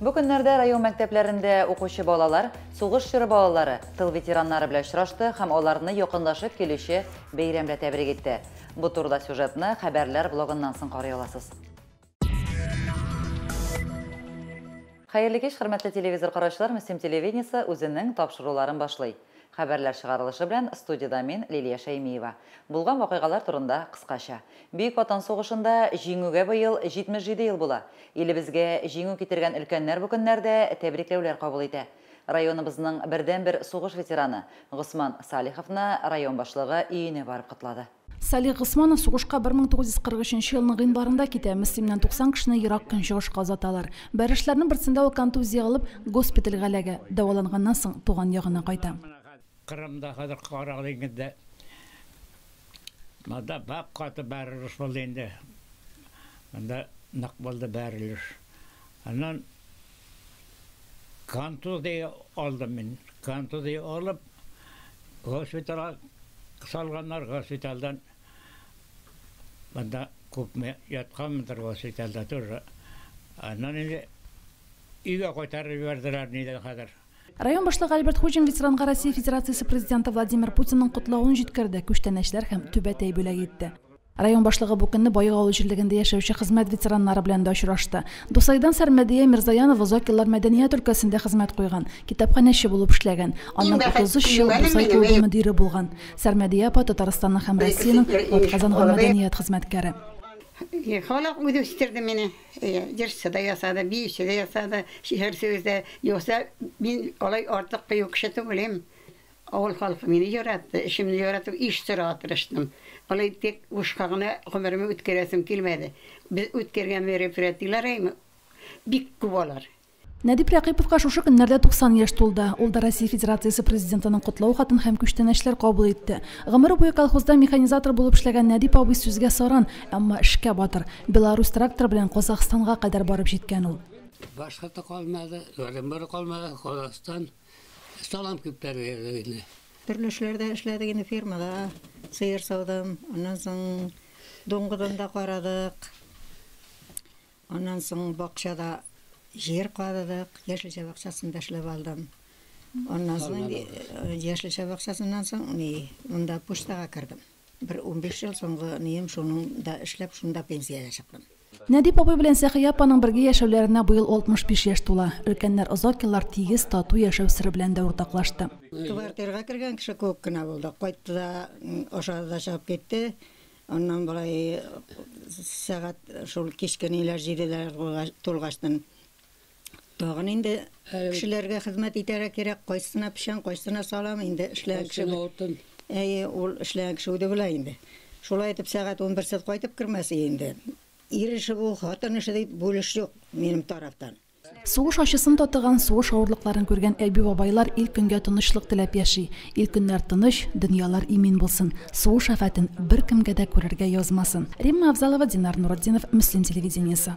Бу көннәрдә район мәктәпләрендә укучы балалар сугыш чоры балалары, тыл ветераннары белән очрашты һәм аларны якынлашып килүче бәйрәм белән тәбрик итте. Бу турыда сюжетны хәбәрләр блогыннан соң карый аласыз. Хәерле кич, хөрмәтле телевизор караучылар, Мөслим телевидениесе үзенең тапшыруларын башлый. Хәбәрләр чыгарылышы белән студиядә мин, Лилия Шәймиева. Булган вакыйгалар турында кыскача. Бөек Ватан сугышында җиңүгә быел 77 ел була. Илебезгә җиңү китергән өлкәннәр бу көннәрдә тәбрикләүләр кабул итә. Районыбызның бердәнбер сугыш ветераны Госман Салиховны район башлыгы өенә барып котлады. Салих Госманов сугышка 1943 елның гыйнварында китә. Мөслимнән 90 кешене Ерак Көнчыгышка озаталар. Бәрелешләрнең берсендә ул контузия алып, госпитальгә эләгә. Дәваланганнан соң туган ягына кайта. Кырымда хәзер Кара диңгездә монда бак каты бәрелеш булды инде. Монда нык булды бәрелеш. Аннан контузия алдым мин. Контузия алып, госпитальгә салганнар, госпитальдән монда күпме ятканмындыр госпитальдә тоже. Аннан инде өйгә кайтарып җибәрделәр нидән хәзер. Район башлыгы Альберт Хуҗин ветеранга Россия Федерациясе Президенты Владимир Путинның котлавын җиткерде, күчтәнәчләр һәм түбәтәй бүләк итте. Район башлыгы бу көнне Баек авыл җирлегендә яшәүче хезмәт ветераннары белән дә очрашты. Дусайдан Сәрмәдия Мирзаянова озак еллар мәдәният өлкәсендә хезмәт куйган, китапханәче булып эшләгән. Аннан 33 ел Дусай клубы мөдире булган. Сәрмәдия апа Татарстанның һәм Россиянең атказанган мәдәният хезмәткәре. Халык үзе үстерде мине. Җырчы да ясады, биюче дә ясады, шигырь сүз дә. Юкса мин алай артык кыю кеше түгелем. Авыл халкы мине яратты, эшемне яратып, иш сорарга тырыштым. Алай тик бушка гына гомеремне үткәрәсем килмәде. Без үткәргән мероприятиеләр бик күп алар. Нәдип Рәкыйповка шушы көннәрдә 90 яшь тулды. Ул да Россия Федерациясе Президентының котлау хатын һәм күчтәнәчләр кабул итте. Гомере буе колхозда механизатор булып эшләгән Нәдип абый сүзгә саран, әмма эшкә батыр. Беларусь тракторы белән Казахстанга кадәр барып җиткән ул. Башка да калмады, Оренбург калмады, Казахстан салам күптәрде инде. Төрле эшләрдә эшләдек инде, фермада сыер саудым, аннан соң дуңгызын да карадык. Аннан соң бакчада җир казыдык, яшелчә бакчасында эшләп алдым. Аннан соң яшелчә бакчасыннан соң монда почтага кердем. Бер 15 ел соңгы нием шуның да эшләп, шунда пенсиягә чыктым. Нәдип абый белән Сәхия апаның бергә яшәүләренә быел 65 яшь тула. Өлкәннәр озак еллар тигез, тату яшәү сере белән дә уртаклашты. Квартирага кергән кеше күп кенә булды. Кайтты да, ашады да чыгып китте. Аннан болай сәгать шул кичке ниләр җиделәр тулгачтан тагын инде кешеләргә хезмәт итәргә кирәк. Кайсына печән, кайсына салам инде эшләгән кеше. Әйе, ул эшләгән кеше үзе белә инде. Шулай итеп сәгать 11-сез кайтып кермәс инде. Ир эше бу, хатын эше дип бүлеш юк минем тарафтан. Сугыш ачысын татыган, сугыш авырлыкларын күргән әби-бабайлар ил көнгә тынычлык теләп яши. Ил көннәр тыныч, дөньялар имин булсын. Сугыш афәтен беркемгә дә күрергә язмасын. Римма Авзалова, Динар Нуратдинов, Мөслим телевидениесе.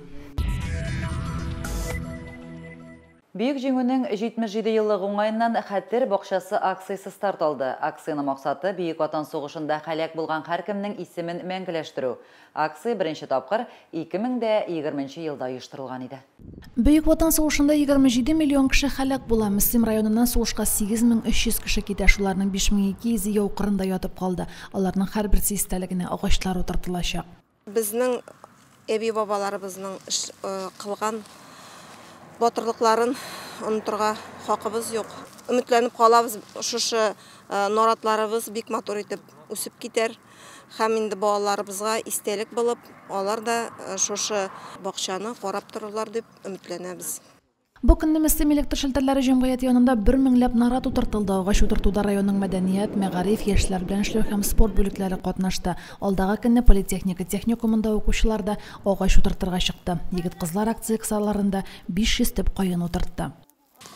Бөек Җиңүнең 77 еллыгы уңаеннан Хәтер бакчасы акциясе старт алды. Акциянең максаты Бөек Ватан сугышында һәлак булган һәркемнең исемен мәңгеләштерү. Акция беренче тапкыр 2020 елда оештырылган иде. Бөек Ватан сугышында 27 миллион кеше һәлак була. Мөслим районыннан сугышка 8300 кеше китә. Шуларның 5200 яу кырында ятып калды. Аларның һәрберсе истәлегенә агачлар утыртылачак. Безнең әби-бабаларыбызның кылган батырлыкларын онытырга хакыбыз юк. Өметләнеп калабыз, шушы наратларыбыз бик матур итеп үсеп китәр. Һәм инде балаларыбызга истәлек булып, алар да шушы бакчаны карап торырлар дип өметләнәбез. Бу көнне Мөслим электр челтәрләре җәмгыяте янында бер меңләп нарат утыртылды. Агач утыртуда районның мәдәният, мәгариф, яшьләр белән эшләү һәм спорт бүлекләре катнашты. Алдагы көнне политехника техникумында укучылар да агач утыртырга чыкты. Егет-кызлар акция кысаларында 500 төп каен утыртты.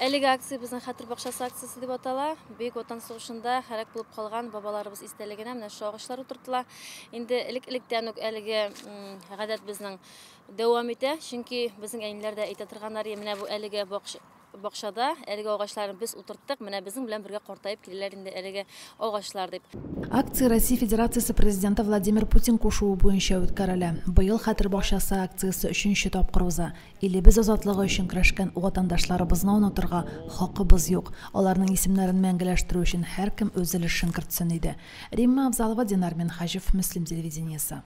Әлеге акция безнең Хәтер бакчасы акциясе дип атала. Бөек Ватан сугышында һәлак булып калган бабаларыбыз истәлегенә менә шул агачлар утыртыла. Инде элек-электән үк әлеге гадәт безнең дәвам итә, чөнки безнең әниләр дә әйтә торганнар, менә бу әлеге бакчада әлеге агачларны без утырттык, менә безнең белән бергә картаеп киләләр инде әлеге агачлар дип. Акция Россия Федерациясе Президенты Владимир Путин кушуы буенча үткәрелә. Быел Хәтер бакчасы акциясе өченче тапкыр уза. Илебез азатлыгы өчен көрәшкән ватандашларыбызны онытырга хакыбыз юк. Аларның исемнәрен мәңгеләштерү өчен һәркем үз өлешен кертсен иде. Римма Абзалова, Динар Минһаҗев, Мөслим телевидениесе.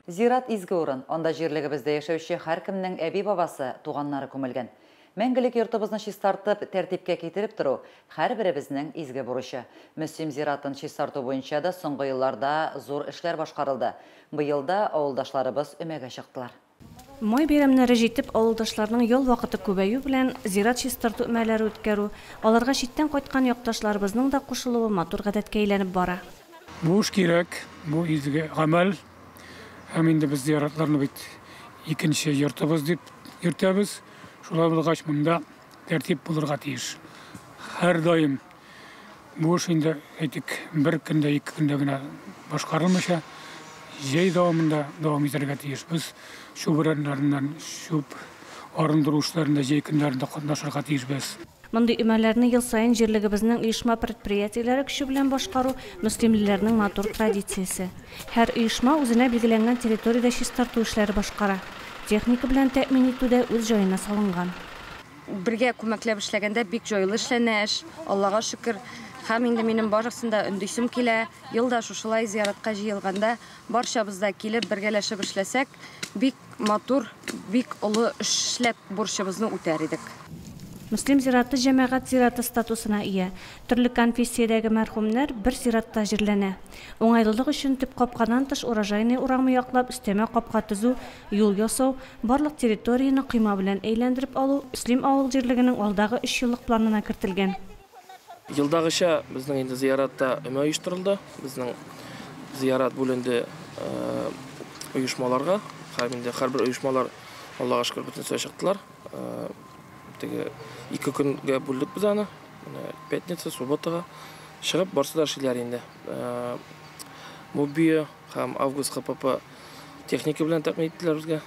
Зират изге урын. Анда җирлегебездә яшәүче һәркемнең әби-бабасы, туганнары күмелгән. Мәңгелек йортыбызны чистартып, тәртипкә китереп тору һәрберебезнең изге бурычы. Мөслим зиратын чистарту буенча да соңгы елларда зур эшләр башкарылды. Быел да авылдашларыбыз өмәгә чыктылар. Май бәйрәмнәре җитеп, авылдашларның ял вакыты күбәю белән зират чистарту өмәләре үткәрү, аларга читтән кайткан якташларыбызның да кушылуы матур гадәткә әйләнеп бара. Бу эш кирәк, бу изге гамәл. Һәм инде без зиратларны бит икенче йортыбыз дип йөртәбез. Шулай булгач, монда тәртип булырга тиеш. Һәрдаим бу эш инде, әйтик, бер көндә, ике көндә генә башкарылмыйча, җәй дәвамында дәвам итәргә тиеш. Без чүп урыннарыннан чүп арындыру эшләрендә җәй көннәрендә катнашырга тиешбез. Мондый өмәләрне ел саен җирлегебезнең оешма предприятиеләре көче белән башкару мөслимлеләрнең матур традициясе. Һәр оешма үзенә билгеләнгән территориядә чистарту эшләре башкара. Техника белән тәэмин итү дә үз җаена салынган. Бергә күмәкләп эшләгәндә бик җайлы эшләнә эш, Аллага шөкер. Һәм инде минем барысын да өндисем килә. Елда шушылай зияратка җыелганда барчабыз да килеп бергәләшеп эшләсәк, бик матур, бик олы эшләп бурычыбызны үтәр идек. Мөслим зираты җәмәгать зираты статусына ия. Төрле конфессиядәге мәрхүмнәр бер зиратта җирләнә. Уңайлылык өчен төп капкадан тыш Урожайный урамы яклап өстәмә капка төзү, юл ясау, барлык территорияне койма белән әйләндереп алу Мөслим авыл җирлегенең алдагы 3 еллык планына кертелгән. Елдагыча безнең инде зиратта өмә оештырылды. Безнең зиярат бүленде оешмаларга. Һәм инде һәрбер оешмалар Аллага шөкер бөтенесе чыктылар. Теге 2 көнгә бүлдек без аны. Менә пятница, субботага чыгып барсы да эшлиләр инде. Мубия һәм Август ХПП техника белән тәэмин иттеләр безгә.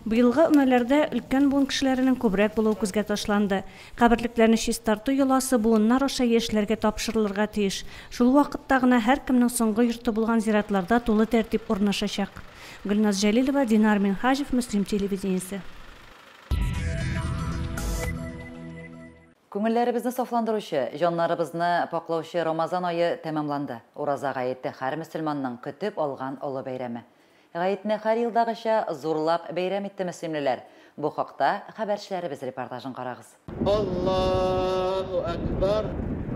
Быелгы өмәләрдә өлкән буын кешеләренең күбрәк булуы күзгә ташланды. Каберлекләрне чистарту йоласы буыннар аша яшьләргә тапшырылырга тиеш. Шул вакытта гына һәркемнең соңгы йорты булган зиратларда тулы тәртип урнашачак. Гөлназ Җәлилова, Динар Минһаҗев, Мөслим телевидениесе. Күңелләребезне сафландыручы, җаннарыбызны паклаучы Рамазан ае тәмамланды. Ураза гаете һәр мөселманның көтеп алган олы бәйрәме. Гаетне һәр елдагыча зурлап бәйрәм итте мөслимлеләр. Бу хакта хәбәрчеләребез репортажын карагыз. Аллаһу акбар,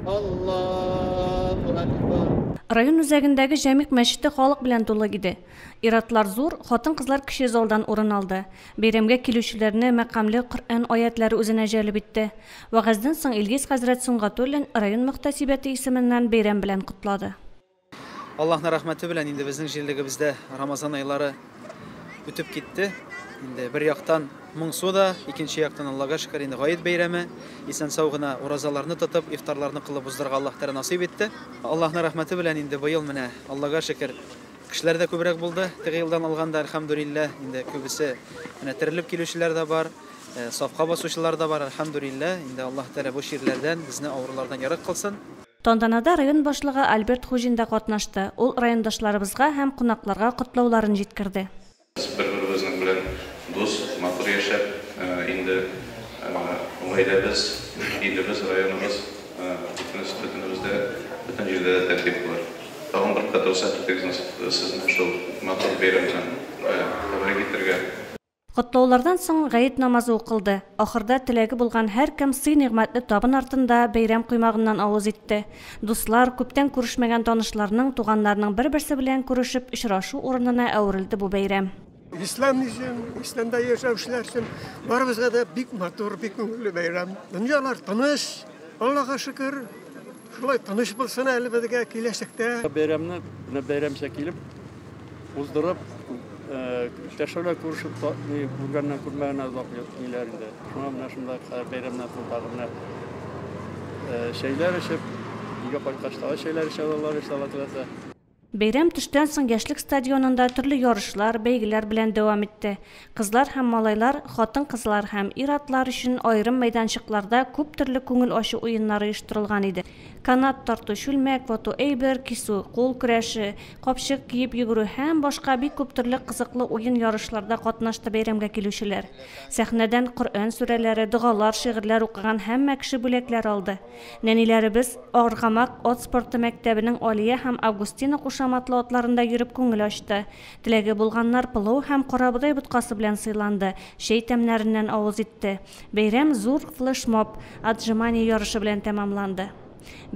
Аллаһу акбар. Район үзәгендәге Җәмигъ мәчете халык белән тулы иде. Иратлар зур, хатын-кызлар кече залдан урын алды. Бәйрәмгә килүчеләрне мәкамле Коръән аятлары үзенә җәлеп итте. Вәгазьдән соң Илгиз хәзрәт Сөнгатуллин район мөхтәсибәте исеменнән бәйрәм белән котлады. Аллаһның рәхмәте белән инде безнең җирлегебездә Рамазан айлары үтеп китте. Инде бер яктан моңсу да, икенче яктан Аллага шөкер инде гает бәйрәме. Исән-сау гына уразаларны тотып, ифтарларны кылып уздырырга Аллаһ Тәгалә насыйп итте. Аллаһның рәхмәте белән инде быел менә Аллага шөкер кешеләр дә күбрәк булды. Теге елдан алганда әлхәмдүлилләһ, инде күбесе менә терелеп килүчеләр дә бар, сафка басучылар да бар, әлхәмдүлилләһ. Инде Аллаһ Тәгалә бу чирләрдән, безне авырулардан ярык кылсын. Тантанада район башлыгы Альберт Хуҗин да катнашты. Ул райондашларыбызга һәм кунакларга котлауларын җиткерде. Без бер-беребезнең белән дус, матур яшәп, инде гаиләбез, илебез, районыбыз, бөтенебездә, бөтен җирдә дә тәртип булыр. Тагын бер кат рөхсәт итегез сезне шул матур бәйрәм белән тәбрик итәргә. Котлаулардан соң гает намазы укылды. Ахырда теләге булган һәркем сый-нигъмәтле табын артында бәйрәм коймагыннан авыз итте. Дуслар, күптән күрешмәгән танышларның, туганнарның бер-берсе белән күрешеп очрашу урынына әверелде бу бәйрәм. Ислам өчен, исламда яшәүчеләр өчен барыбызга да бик матур, бик күңелле бәйрәм. Дөньялар тыныч, Аллага шөкер. Шулай тыныч булсын әле безгә киләчәктә. Бәйрәмне менә бәйрәмчә килеп уздырып, Тәшәүләр күрешеп, күргәннән күрмәгәннән озак ниләр инде. Шуңа менә шунда бәйрәмнән соң тагы менә чәйләр эчеп, өйгә кайткач тагы чәйләр эчә алалар, иншалла теләсә. Бәйрәм төштән соң Яшьлек стадионында төрле ярышлар, бәйгеләр белән дәвам итте. Кызлар һәм малайлар, хатын-кызлар һәм ир-атлар өчен аерым мәйданчыкларда күп төрле күңел ачу уеннары оештырылган иде. Канат тарту, чүлмәк вату, әйбер кисү, кул көрәше, капчык киеп йөгерү һәм башка бик күп төрле кызыклы уен-ярышларда катнашты бәйрәмгә килүчеләр. Сәхнәдән Коръән сүрәләре, догалар, шигырьләр укыган һәммә кеше бүләкләр алды. Нәниләребез Аргамак ат спорты мәктәбенең Алия һәм Августина кушаматлы атларында йөреп күңел ачты. Теләге булганнар пылау һәм карабодай боткасы белән сыйланды, чәй тәмнәреннән авыз итте. Бәйрәм зур флешмоб, отжимание ярышы белән тәмамланды.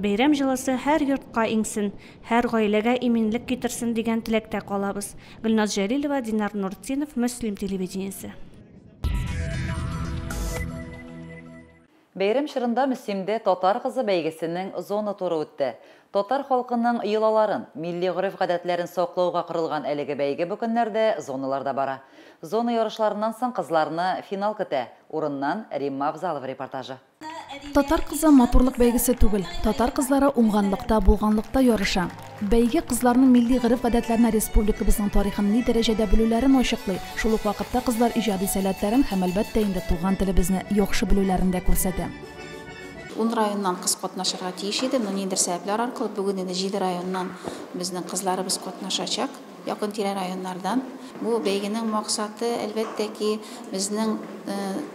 Бәйрәм җылысы һәр йортка иңсен, һәр гаиләгә иминлек китерсен дигән теләктә калабыз. Гөлназ Җәлилова, Динар Нуртдинов, Мөслим телевидениесе. Бәйрәм чорында Мөслимдә Татар кызы бәйгесенең зона туры үтте. Татар халкының йолаларын, милли гореф-гадәтләрен саклауга корылган әлеге бәйге бу көннәрдә зоналарда бара. Зона ярышларыннан соң кызларны финал көтә. Урыннан Римма Авзалова репортажы. Татар кызы матурлык бәйгесе түгел. Татар кызлары уңганлыкта, булганлыкта ярыша. Бәйге кызларның милли гореф-гадәтләренә республикабызның тарихын ни дәрәҗәдә белүләрен ачыклый, шул ук вакытта кызлар иҗади сәләтләрен һәм, әлбәттә инде, туган телебезне яхшы белүләрен дә күрсәтә. Ун районнан кыз катнашырга тиеш иде, но ниндидер сәбәпләр аркылы бүген инде җиде районнан безнең кызларыбыз катнашачак, якын-тирә районнардан. Бу бәйгенең максаты, әлбәттә ки, безнең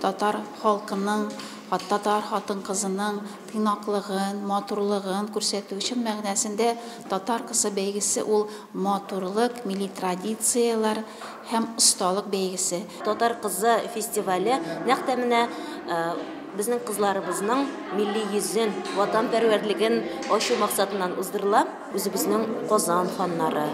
татар халкының Татар хатын-кызының тыйнаклыгын, матурлыгын күрсәтү. Чын мәгънәсендә Татар кызы бәйгесе ул матурлык, милли традицияләр һәм осталык бәйгесе. Татар кызы фестивале нәкъ тә менә безнең кызларыбызның милли йөзен, ватанпәрвәрлеген ачу максатыннан уздырыла. Үзебезнең Казан ханнары,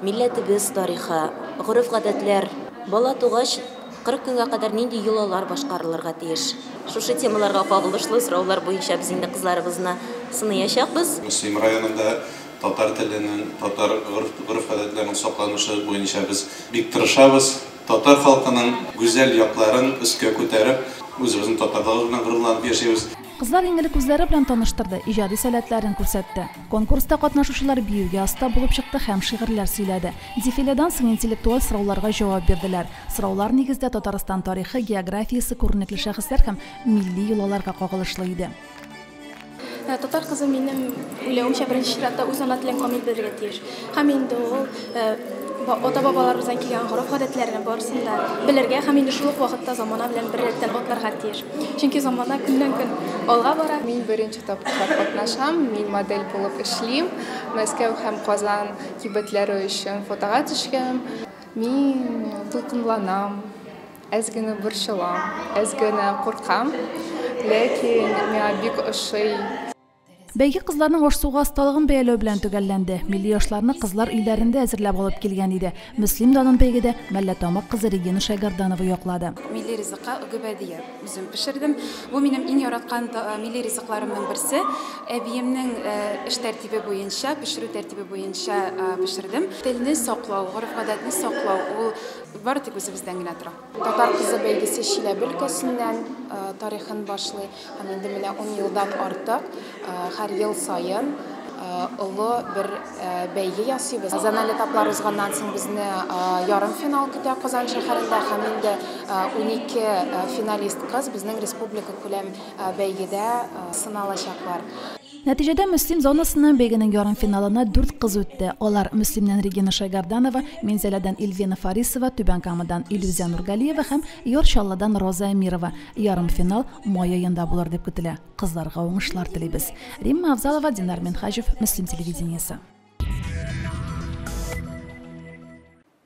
милләтебез тарихы, гореф-гадәтләр, бала тугач, 40 көнгә кадәр нинди йолалар башкарылырга тиеш? Шушы темаларга кагылышлы сораулар буенча без инде кызларыбызны сыныячакбыз. Мөслим районында татар теленең, татар гореф-гадәтләренең сакланышы буенча без бик тырышабыз. Татар халкының гүзәл якларын өскә күтәреп, үзебезнең татарлыгыбыз белән горурланып яшибез. Кызлар иң элек үзләре белән таныштырды, иҗади сәләтләрен күрсәтте. Конкурста катнашучылар биюгә оста булып чыкты һәм шигырьләр сөйләде. Дефиледан соң интеллектуаль сорауларга җавап бирделәр. Сораулар нигездә Татарстан тарихы, географиясе, күренекле шәхесләр һәм милли йолаларга кагылышлы иде. Татар кызы, минем уйлавымча, беренче чиратта үз ана телен камил белергә тиеш. Һәм инде ул ата-бабаларыбыздан килгән гореф-гадәтләрне барысын да белергә һәм инде шул ук вакытта замана белән беррәттән атларга тиеш. Чөнки замана көннән-көн алга бара. Мин беренче тапкыр катнашам, мин модель булып эшлим. Мәскәү һәм Казан кибетләре өчен фотога төшкән. Мин дулкынланам, әз генә борчылам, әз генә куркам, ләкин миңа бик ошый. Бәйге кызларның аш-суга осталыгын бәяләү белән төгәлләнде. Милли ашларны кызлар өйләрендә әзерләп алып килгән иде. Мөслим данын бәйгедә Мәлләтамак кызы Регина Шәйгәрданова яклады. Милли ризыкка гөбәдия үзем пешердем. Бу минем иң яраткан милли ризыкларымның берсе. Әбиемнең эш тәртибе буенча, пешерү тәртибе буенча пешердем. Телне саклау, гореф-гадәтне саклау ул бары тик үзебездән генә тора. Татар кызы бәйгесе Чиләбе өлкәсеннән тарихын башлый һәм инде менә 10 елдан артык һәр ел саен олы бер бәйге ясыйбыз. Зональ этаплар узганнан соң безне ярымфинал көтә Казан шәһәрендә һәм инде 12 финалист кыз безнең республика күләм бәйгедә сыналачаклар. Нәтиҗәдә Мөслим зонасыннан бәйгенең ярымфиналына дүрт кыз үтте. Алар Мөслимнән Регина Шәйгарданова, Минзәләдән Ильвина Фарисова, Түбән Камадан Илюзә Нургалиева һәм Яр Чаллыдан Роза Әмирова. Ярымфинал май аенда булыр дип көтелә. Кызларга уңышлар телибез. Римма Авзалова, Динар Минһаҗев, Мөслим телевидениесе.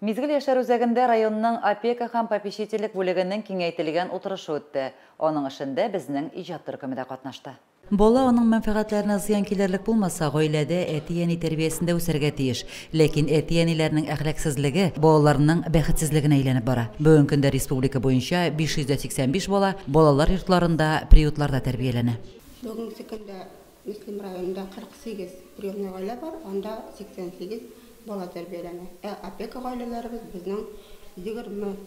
Мизгел яшьләр үзәгендә районның опека һәм попечительлек бүлегенең киңәйтелгән утырышы үтте. Аның эшендә безнең иҗат төркеме дә катнашты. Бала аның мәнфәгатьләренә зыян килерлек булмаса, гаиләдә әти-әни тәрбиясендә үсәргә тиеш. Ләкин әти-әниләрнең әхлаксызлыгы балаларның бәхетсезлегенә әйләнеп бара. Бүгенге көндә республика буенча 585 бала балалар йортларында, приютларда тәрбияләнә. Бүгенге көндә Мөслим районында 48 приемный гаилә бар, анда 88 бала тәрбияләнә. Ә опека гаиләләребез безнең 20,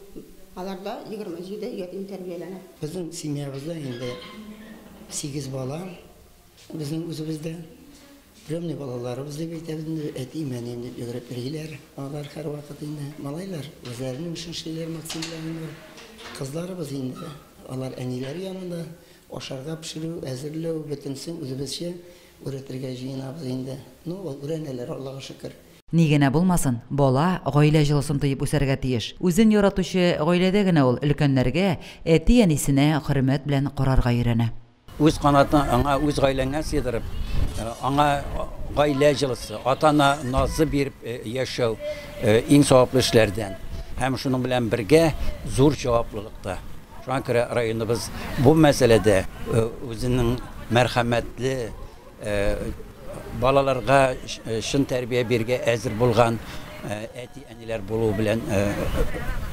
аларда 27 ятим тәрбияләнә. Безнең семьябызда инде 8 бала, безнең үзебездә. Приемный балаларыбыз дип әйтәбез инде, әтием, әнием дип йөгереп йөриләр. Алар һәрвакыт инде малайлар, үзләренең эшен эшлиләр, Максим белән Илнур. Кызларыбыз инде, алар әниләре янында, ашарга пешерү, әзерләү, бөтенесен үзебезчә үрәтергә җыенабыз инде. Ну, ул үрәнәләр, Аллага шөкер. Ни генә булмасын, бала гаилә җылысын тоеп үсәргә тиеш. Үзен яратучы гаиләдә генә ул өлкәннәргә, әти-әнисенә хөрмәт белән карарга өйрәнә. Үз канатын аңа үз гаиләңә сыйдырып, аңа гаилә җылысы, ата-ана назы биреп яшәү иң саваплы эшләрдән. Һәм шуның белән бергә зур җаваплылык та. Шуңа күрә районыбыз бу мәсьәләдә үзенең мәрхәмәтле, балаларга чын тәрбия бирергә әзер булган әти-әниләр булуы белән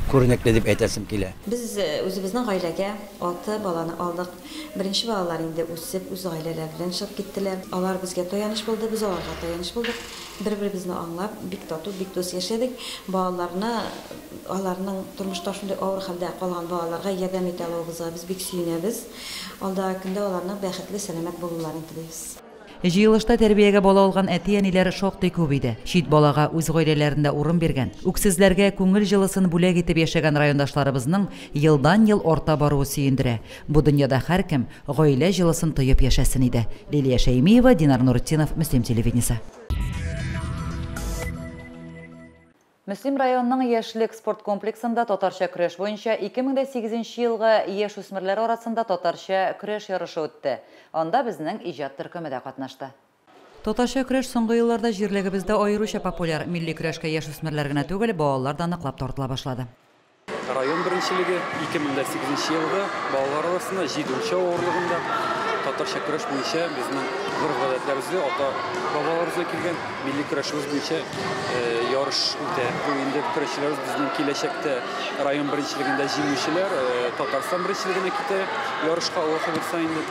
күренекле дип әйтәсем килә. Без үзебезнең гаиләгә алты баланы алдык. Беренче балалар инде үсеп, үз гаиләләре белән чыгып киттеләр. Алар безгә таяныч булды, без аларга таяныч булдык. Бер-беребезне аңлап, бик тату, бик дус яшәдек. Балаларны, аларның тормышта шундый авыр хәлдә калган балаларга ярдәм итә алуыбызга без бик сөенәбез. Алдагы көндә аларның бәхетле, сәламәт булуларын телибез. Җыелышта тәрбиягә бала алган әти-әниләр шактый күп иде. Чит балага үз гаиләләрендә урын биргән, үксезләргә күңел җылысын бүләк итеп яшәгән райондашларыбызның елдан-ел арта баруы сөендерә. Бу дөньяда һәркем гаилә җылысын тоеп яшәсен иде. Лилия Шәймиева, Динар Нуретдинов, Мөслим телевидениесе. Мөслим районының Яшьлек спорт комплексында татарча көрәш буенча 2008 елгы яшүсмерләр арасында татарча көрәш ярышы үтте. Анда безнең иҗат төркеме дә катнашты. Татарча көрәш соңгы елларда җирлегебездә аеруча популяр. Милли көрәшкә яшүсмерләр генә түгел, балалар да ныклап тартыла башлады. Район беренчелеге 2008 елгы балалар арасында 7 үлчәү авырлыгында татарча көрәш буенча безнең гореф-гадәтләребезгә, ата-бабаларыбыздан килгән милли көрәшебез буенча ярыш үтә. Бу инде көрәшчеләребез безнең киләчәктә район беренчелегендә җиңүчеләр, Татарстан беренчелегенә китә ярышка, Аллаһ боерса инде.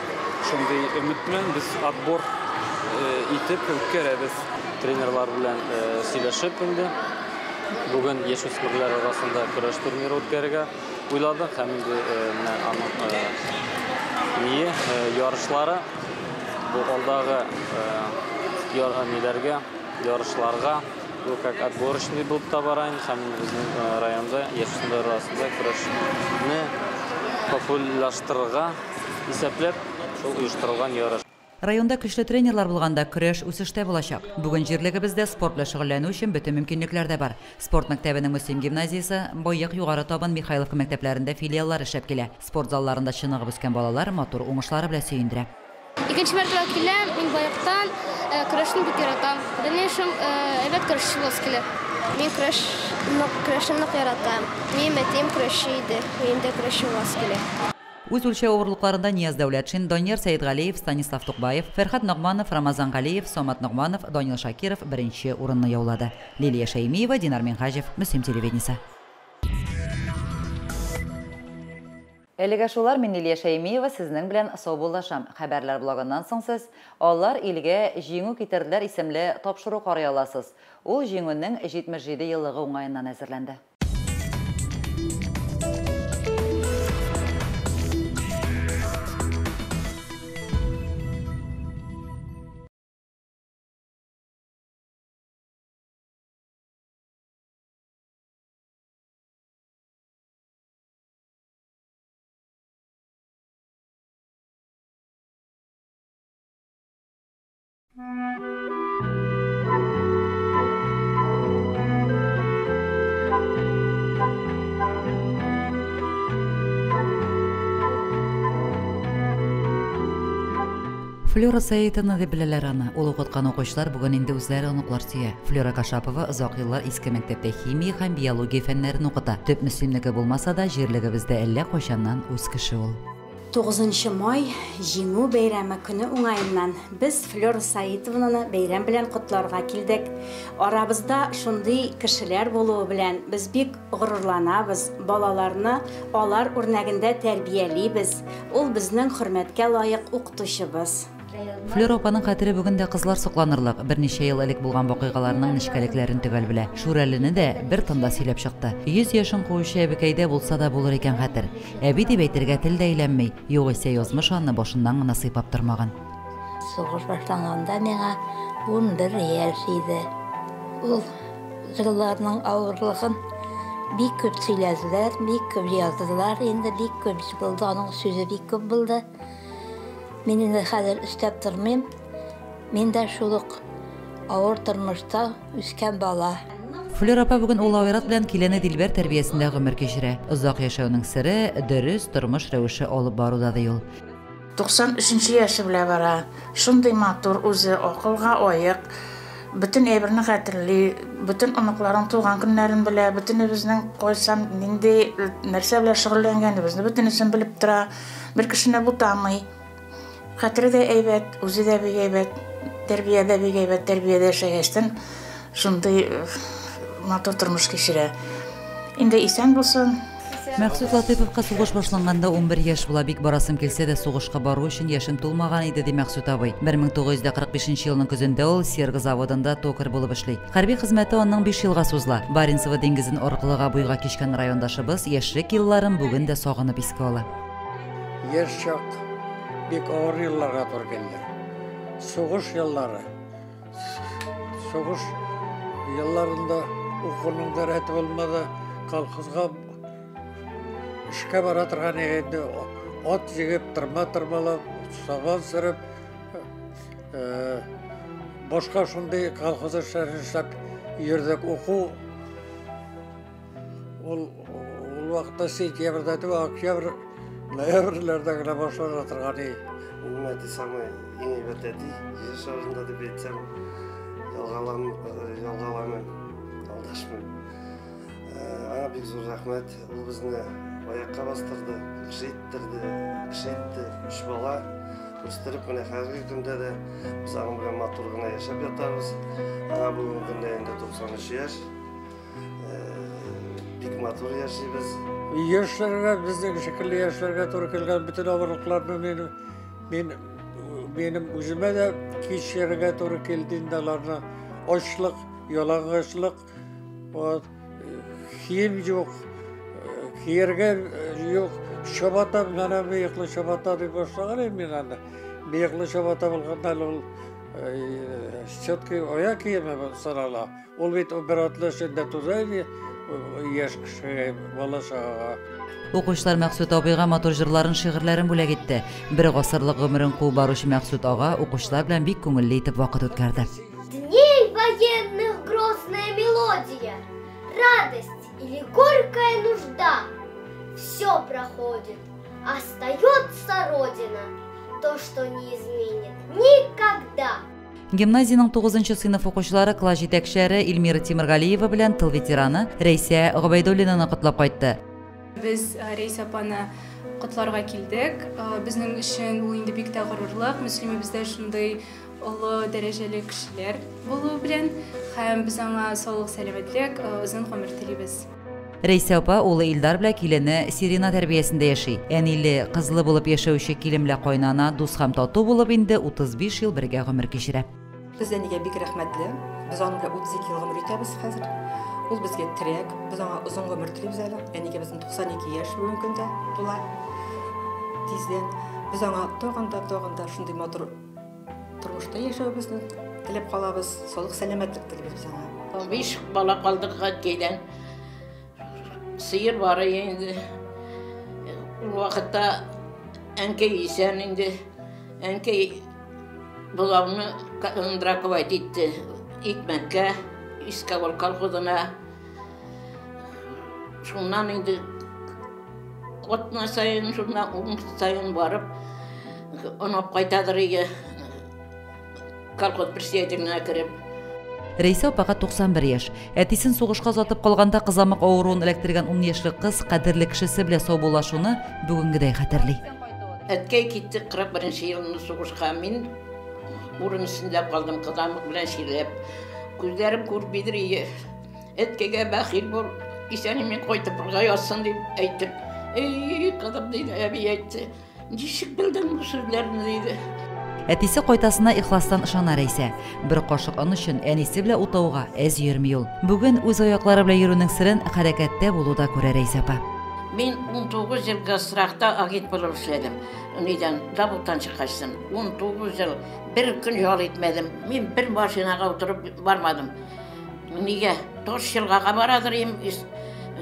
Шундый өмет белән без отбор итеп үткәрәбез. Тренерлар белән сөйләшеп инде бүген яшүсмерләр арасында көрәш турниры үткәрергә уйладык һәм инде менә аның ние ярышлары бу алдагы ниләргә, ярышларга бу как отборочный булып та бара инде һәм безнең районда яшүсмерләр арасында көрәшне популярлаштырырга исәпләп шул оештырылган ярыш. Районда көчле тренерлар булганда көрәш үсештә булачак. Бүген җирлегебездә спорт белән шөгыльләнү өчен бөтен мөмкинлекләр дә бар. Спорт мәктәбенең Мөслим гимназиясе, Баек, Югары Табын, Михайловка мәктәпләрендә филиаллар эшләп килә. Спорт залларында чыныгып үскән балалар матур уңышлары белән сөендерә. Икенче мәртәбә киләм, мин Баектан, көрәшне бик яратам. Дальнейшем әйбәт көрәшче буласы килә. Мин көрәшне нык яратам. Минем әтием көрәшче иде, минем дә көрәшче буласы килә. Үз үлчәү авырлыкларында Нияз Дәүләтшин, Данияр Сәетгалиев, Станислав Тукбаев, Фәрхат Ногманов, Рамазан Галиев, Самат Ногманов, Данил Шакиров беренче урынны яулады. Лилия Шәймиева, Динар Минһаҗев, Мөслим телевидениесе. Әлегә шулар, мин Лилия Шәймиева сезнең белән саубуллашам. Хәбәрләр блогыннан соң сез Алар илгә җиңү китерделәр исемле тапшыру карый аласыз. Ул җиңүнең 77 еллыгы уңаеннан әзерләнде. Флюра Сәетовна дип беләләр аны. Ул укыткан укучылар бүген инде үзләре оныклар сөя. Флюра Кашапова озак еллар иске мәктәптә химия һәм биология фәннәрен укыта. Төп мөслимнеке булмаса да, җирлегебездә әллә кайчаннан үз кеше ул. 9 май Җиңү бәйрәме көне уңаеннан без Флюра Сәетовнаны бәйрәм белән котларга килдек. Арабызда шундый кешеләр булуы белән без бик горурланабыз. Балаларны алар үрнәгендә тәрбиялибез. Ул безнең хөрмәткә лаек укытучыбыз. Флюра апаның хәтере бүген дә кызлар сокланырлык. Берничә ел элек булган вакыйгаларның нечкәлекләрен төгәл белә. Шүрәлене дә бер тында сөйләп чыкты. 100 яшен куючы әбекәйдә булса да булыр икән хәтер. Әби дип әйтергә тел дә әйләнми. Югыйсә язмыш аны башыннан гына сыйпап тормаган. Сугыш башланганда миңа 11 яшь иде. Ул елларның авырлыгын бик күп сөйләделәр, бик күп яздылар. Инде бик күп булды, аның сүзе бик күп булды. Мин инде хәзер өстәп тормыйм. Мин дә шул ук авыр тормышта үскән бала. Флера апа бүген улы Айрат белән килене Дилбәр тәрбиясендә гомер кичерә. Озак яшәүнең сере дөрес тормыш рәвеше алып баруда, ди ул. 93 нче яше белән бара. Шундый матур үзе, акылга аек, бөтен әйберне хәтерли, бөтен оныкларның туган көннәрен белә, бөтенебезнең кайчан, нинди, нәрсә белән шөгыльләнгәнебезне бөтенесен белеп тора, бер кешене бутамый. Хәтере дә әйбәт, үзе дә бик әйбәт, тәрбия дә бик әйбәт, тәрбиядә яшәгәчтен шундый матур тормыш кичерә. Инде исән булсын. Мәкъсүт Латыйповка сугыш башланганда 11 яшь була. Бик барасым килсә дә, сугышка бару өчен яшем тулмаган иде, ди Мәкъсүт абый. 1945 елның көзендә ул Серго заводында токарь булып эшли. Хәрби хезмәте аның 5 елга сузыла. Баренцево диңгезен аркылыга-буйга кичкән райондашыбыз яшьлек елларын бүген дә сагынып искә ала. Яшь чак бик авыр елларга туры килде. Сугыш еллары. Сугыш елларында укуның да рәте булмады. Колхозга эшкә бара торган инде ат җигеп, тырма тырмалап, сабан сөреп, э, башка шундый колхоз эшләрен эшләп йөрдек. Уку Ул ул вакытта сентябрьдә түгел, октябрь, ноябрьләрдә генә башлана торган иде. Минем әти самый иң әйбәт әти, җир шарында дип әйтсәм, ялгалан, ялгаламыйм, алдашмыйм. Аңа бик зур рәхмәт. Ул безне аякка бастырды, кеше иттерде, кеше итте. Өч бала үстереп, менә хәзерге көндә дә без аның белән матур гына яшәп ятабыз. Аңа бүгенге көндә инде 93 яшь. Бик матур яшибез. Яшьләргә, безнең шикелле яшьләргә туры килгән бөтен авырлыкларны мин, мин, минем үземә дә кичерергә туры килде инде аларны. Ачлык, ялангачлык, вот, кием юк, кияргә юк, чабата, менә мыеклы чабата дип башлаган идем мин аны. Мыеклы чабата булганда әле ул все-таки аяк киеме санала. Ул бит бер атлы эчендә туза иде, яшь кешегә, бала чагага. Укучылар Мәкъсүт абыйга матур җырларын, шигырьләрен бүләк итте. Бер гасырлык гомерен куып баручы Мәкъсүт ага укучылар белән бик күңелле итеп вакыт үткәрде. Дней военных грозная мелодия, Радость или горькая нужда, Все проходит, остается Родина, То, что не изменит никогда. Гимназиянең тугызынчы сыйныф укучылары класс җитәкчеләре Эльмира Тимергалиева белән тыл ветераны Рәйсә Гобәйдуллинаны котлап кайтты. Без Рәйсә апаны котларга килдек. Безнең өчен ул инде бик тә горурлык. Мөслимебездә шундый олы дәрәҗәле кешеләр булуы белән һәм без аңа саулык, сәламәтлек, озын гомер телибез. Рәйсә апа улы Илдар белән килене Сирина тәрбиясендә яши. Әниле, кызлы булып яшәүче килен белән кайнана дус һәм тату булып инде 35 ел бергә гомер кичерә. Без әнигә бик рәхмәтле. Без аның белән 32 ел гомер итәбез хәзер. Ул безгә терәк. Без аңа озын гомер телибез әле. Әнигә безнең 92 яшь бүгенге көндә тула. Тиздән. Без аңа тагын да, тагын да шундый матур тормышта яшәвебезне теләп калабыз. Саулык, сәламәтлек телибез без аңа. Биш бала калдык әткәйдән. Сыер бар инде. Ул вакытта әнкәй исән инде. Әнкәй болауны драковать итте. Икмәккә, Искавыл колхозына. Шуннан инде атна саен, шуннан ун саен барып, онап кайтадыр иде. Колхоз председателенә кереп. Рәйсә апага 91 яшь. Әтисен сугышка озатып калганда кызамык авыруын эләктергән ун яшьлек кыз кадерле кешесе белән саубуллашуны бүгенгедәй хәтерли. Әткәй китте 41 нче елны сугышка. Мин урын өстендә калдым, кызамык белән чирләп. Күзләрем күрмидер ие. Әткәйгә бәхил бул, исән-имин кайтып язсын дип әйтеп. Эй, кызым, диде, әби әйтте. Ничек белдең бу сүзләрне, диде. Әтисе кайтасына ихластан ышана Рәйсә. Бер кашык он өчен әнисе белән утауга әз йөрми ул. Бүген үз аяклары белән йөрүнең серен хәрәкәттә булуда күрә Рәйсә апа. Мин 19 ел Госстрахта агент булып эшләдем. Нидән, заводтан чыккачтын. 19 ел бер көн ял итмәдем. Мин бер машинага утырып бармадым. Нигә? Таш елгага барадыр им,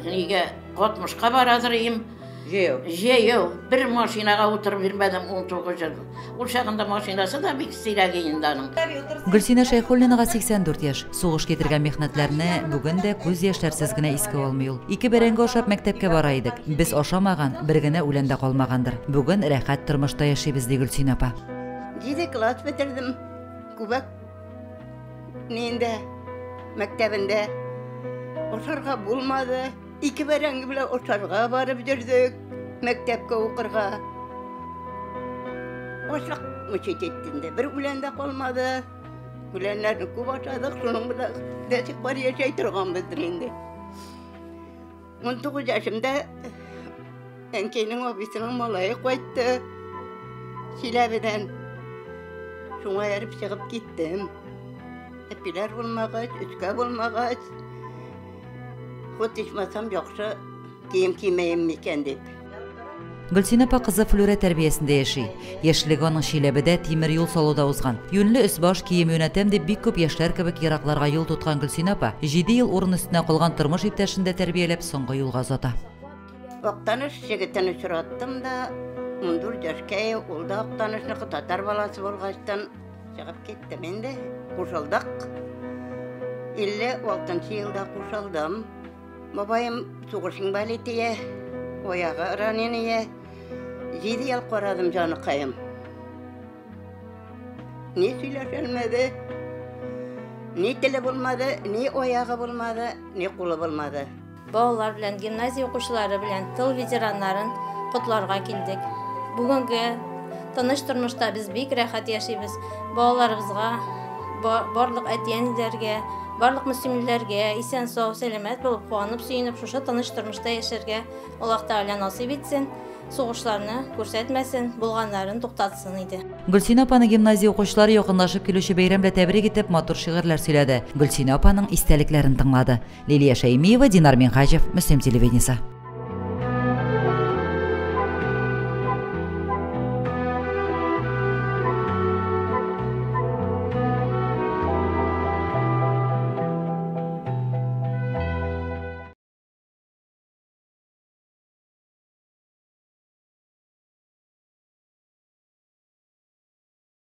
нигә Катмышка барадыр им. Җәяү. Җәяү. Бер машинага утырып йөрмәдем 19 ел. Ул чагында машинасы да бик сирәк инде аның. Гөлсинә Шәйхуллинага 84 яшь. Сугыш китергән михнәтләрне бүген дә күз яшьләрсез генә искә алмый ул. Ике бәрәңге ашап мәктәпкә бара идек. Без ашамаган, бер генә үлән дә калмагандыр. Бүген рәхәт тормышта яшибез, ди Гөлсинә апа. Җиде класс бетердем. Күбәк ниендә, мәктәбендә. Ашарга булмады. Ике бәрәңге белән ашарга барып йөрдек, мәктәпкә укырга. Ачлык мучить итте инде. Бер үлән дә калмады. Үләннәрне күп ашадык, шуның белән до сих пор яшәй торганбыздыр инде. 19 яшемдә әнкәйнең абыйсының малае кайтты Чиләбедән. Шуңа ярып чыгып киттем. Әпиләр булмагач, өскә булмагач, хут ичмасам яхшы кием кимәем микән дип. Гөлсинә апа кызы Флүрә тәрбиясендә яши. Яшьлеге аның Чиләбедә тимер юл салуда узган. Юньле өс-баш, кием юнәтәм дип бик күп яшьләр кебек еракларга юл тоткан Гөлсинә апа җиде ел урын өстенә калган тормыш иптәшен дә тәрбияләп соңгы юлга озата. Актаныш егетен очраттым да, 14 яшькә, ул да Актанышныкы, татар баласы булгачтан, Чыгып киттем инде. Кушылдык. 56 елда кушылдым. Бабаем сугыш инвалиды, аягы ранение. 7 ел карадым җаныкаем. Ни сөйләшәлмәде, ни теле булмады, ни аягы булмады, ни кулы булмады. Балалар белән, гимназия укучылары белән тыл ветераннарын котларга килдек. Бүгенге тыныч тормышта без бик рәхәт яшибез. Балаларыбызга, барлык әти-әниләргә, барлык мөслимлеләргә исән-сау, сәламәт булып, куанып-сөенеп шушы тыныч тормышта яшәргә Аллаһ Тәгалә насыйп итсен, сугышларны күрсәтмәсен, булганнарын туктатсын иде. Гөлсинә апаны гимназия укучылары якынлашып килүче бәйрәм белән тәбрик итеп, матур шигырьләр сөйләде, Гөлсинә апаның истәлекләрен тыңлады. Лилия Шәймиева, Динар Минһаҗев, Мөслим телевидениесе.